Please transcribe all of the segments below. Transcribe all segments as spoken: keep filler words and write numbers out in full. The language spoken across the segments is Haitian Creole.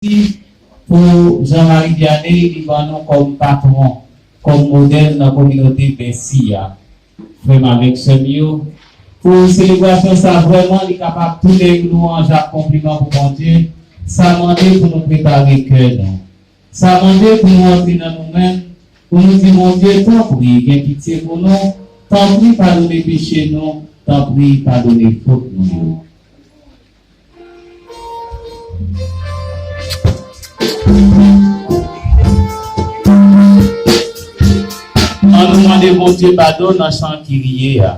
Pou Jean Marie Vianney, li ban nou kòm patwon, kòm modèl nan kominote Bèsi a. Frè m avèk sè m yo, pou selebrasyon sa vrèman li kapab tounen yon lwanj ak konpliman pou Bondye, sa mande pou nou prepare kè nou. Sa mande pou nou antre nan nou menm, pou nou di Bondye, tanpri, gen pitye pou nou, tanpri, padone peche nou, tanpri, padone fot nou yo. Ann nou mande Bondye padon nan chan ki riye a.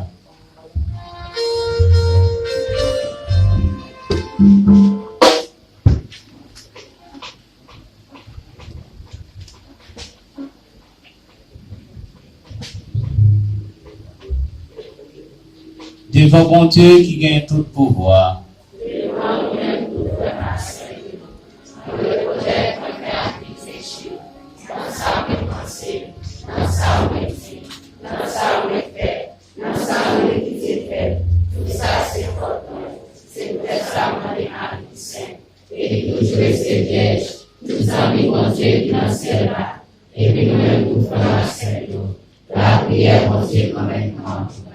Devan Bondye ki gen tout pouvwa. Devan ou menm tout frè ak sè yo, mwen rekonèt mwen fè anpil peche, nan sa mwen panse, nan sa mwen di, nan sa mwen fè, nan sa mwen evite fè, tout sa se fòt mwen, se poutèt sa mwen mande Mari ki sen, epi toujou rete vyèj, tout zanmi Bondye ki nan syèl la, epi nou menm tout frè ak sè yo, lapriyè Bondye kanmenm pou nou.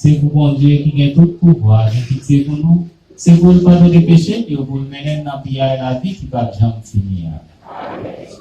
Se pou Bondye ki gen tout pouvwa gen pitye pou nou, se pou l padone peche n yo, pou l mennen n nan piyay lavi ki p ap janm fini a. Amèn.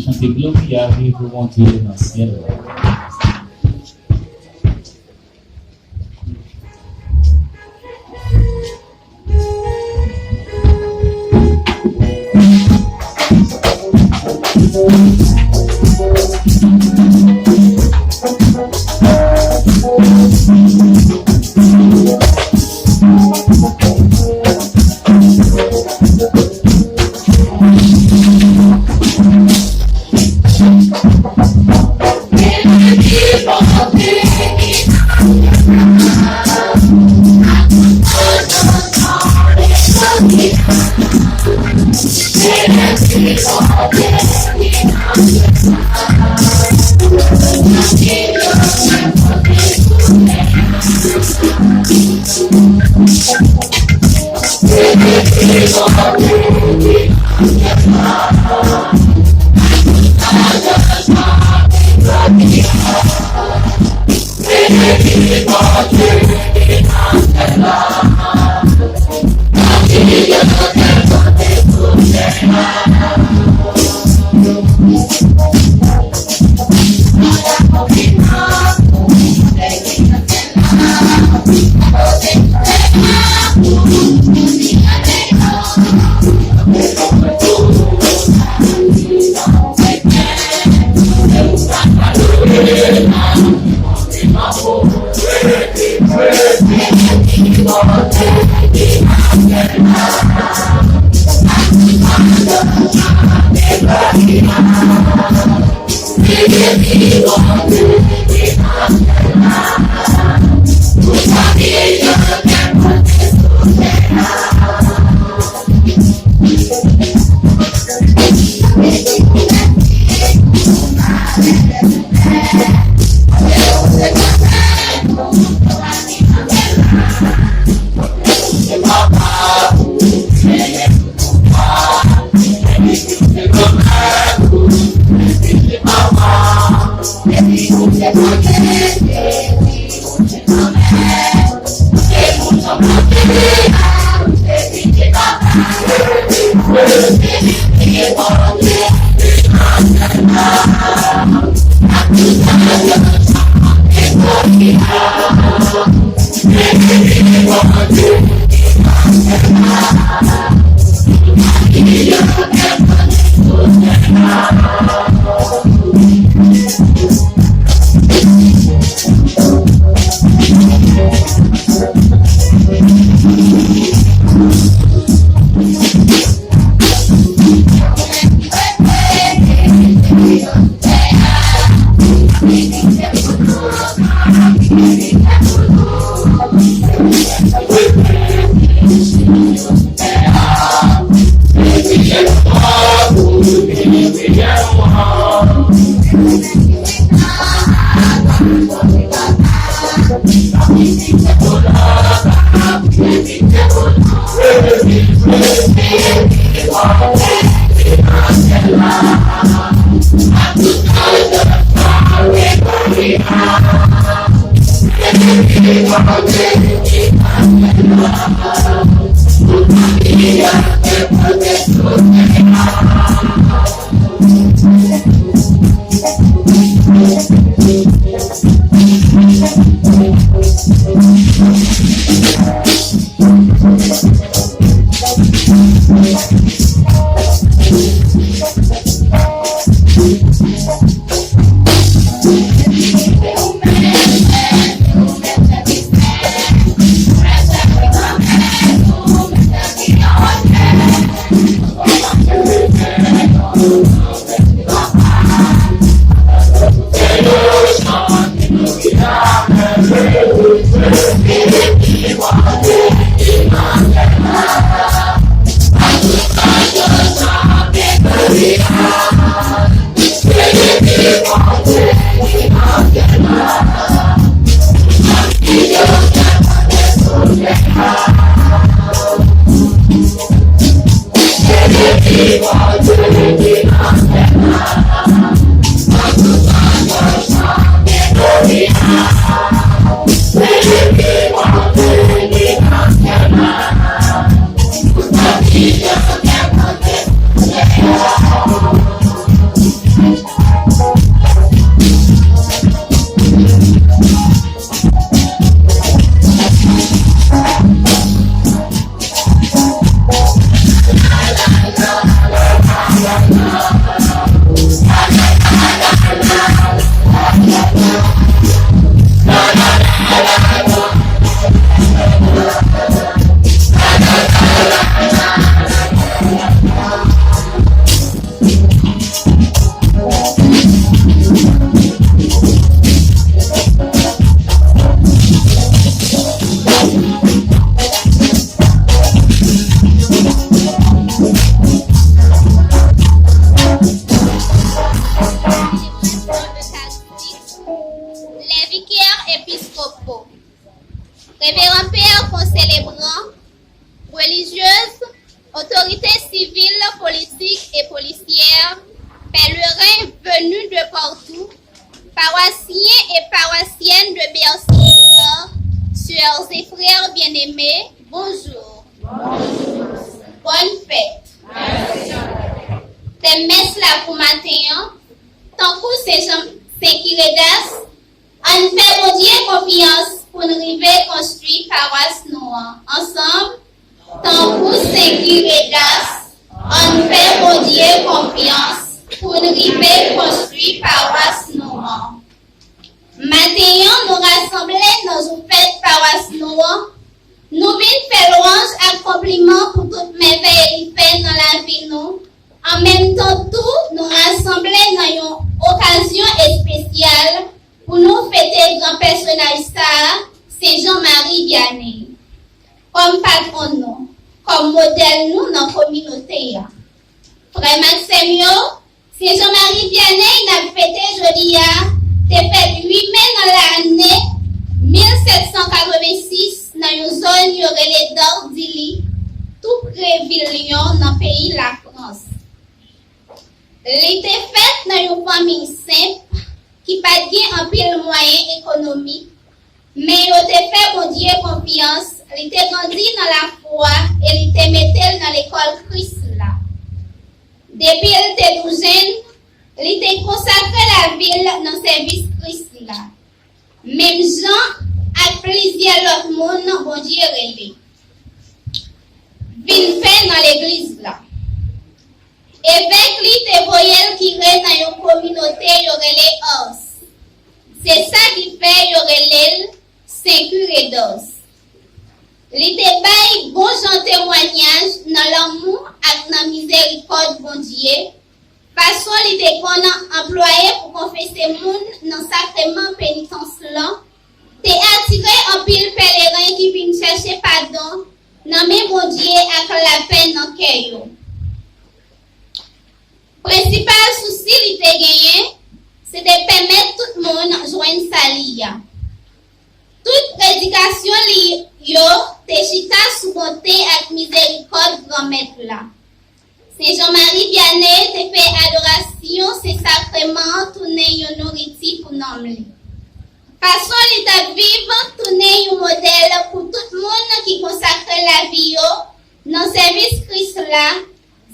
Chante gloryavi pou Bondye nan syèl la. Révérend Père Conselebran, religieuses, autorités civiles, politiques et policières, pèlerins venus de partout, paroissiens et paroissiennes de Bercy, sœurs et frères bien-aimés, bonjour. Bonne fête. Tèm mès la pou maten an, tankou Sen Jan, Sen Kiredas, ann fè Bondye konfyans pou n rive konstwi pawas nou an ansanm. Tankou Sen Kiredas, ann fè Bondye konfyans pou n rive konstwi pawas nou an. Maten an, nou rasanble nan jou fèt pawas nou an. Nou vin fè lwanj ak konpliman pou tout mèvèy li fè nan lavi nou. An menm tan tou, nou rasanble nan yon okazyon espesyal pou nou fete gran pèsonaj sa a, Sen Jan Mari Vyanèy, kòm patwon nou, kòm modèl nou nan kominote a. Frè m ak sè m yo, Sen Jan Mari Vyanèy n ap fete jodi a te fèt uit me nan lane mil sèt san katrevensis nan yon zòn yo rele Dardilly, tou pre vil Lyon, nan peyi Lafrans. Li te fèt nan yon fanmi senp ki pa t gen anpil mwayen ekonomik, men yo te fè Bondye konfyans, li te grandi nan lafwa e li te mete l nan lekòl Kris la. Depi l te tou jenn, li te konsakre lavi l nan sèvis Kris la, menm jan ak plizyè lòt moun Bondye rele vin fè nan legliz la. Evèk li te voye l kire nan yon kominote yo rele Ars. Se sa ki fè yo rele l Sen Kire d'Ars. Li te bay bon jan temwayaj nan lanmou ak nan mizerikòd Bondye. Fason li te konn anplwaye pou konfese moun nan sakreman penitans lan te atire anpil pèleren ki vin chèche padon nan men Bondye ak lapè nan kè yo. Prensipal sousi li te genyen, se te pèmèt tout moun jwenn sali a. Tout predikasyon li yo te chita sou bonte ak mizerikòd Granmèt la. Sen Jan Mari Vyanèy te fè adorasyon Sen Sakreman an tounen yon nouriti pou nanm li. Fason li t ap viv tounen yon modèl pou tout moun ki konsakre lavi yo nan sèvis Kris la.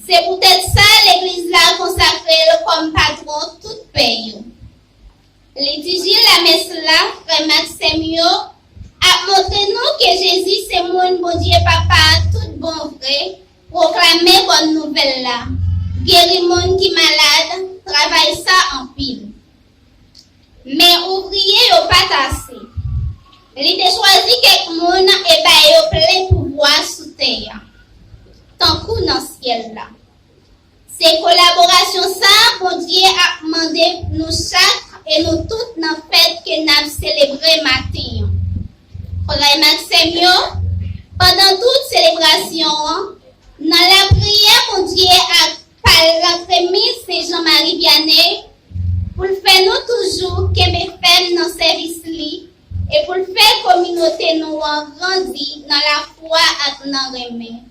Se poutèt sa legliz la konsakre l kòm patwon tout pè yo. Litiji lamès la, frè m ak sè m yo, ap montre nou ke Jezi se moun Bondye Papa a tout bon vre, pwoklame bòn nouvèl la, geri moun ki malad, travay sa anpil. Men ouvriye yo pa t ase. Li te chwazi kèk moun e ba yo plen pouvwa sou tè a, tankou nan syèl la. Se kolaborasyon sa a Bondye ap mande nou chak e nou tout nan fèt ke n ap selebre maten an. Frè m ak sè m yo, pandan tout selebrasyon an, nan lapriyè Bondye ak pa l antremiz Sen Jan Mari Vyanèy, pou l fè nou toujou kenbe fèm nan sèvis li e pou l fè kominote nou an grandi nan lafwa ak nan renmen.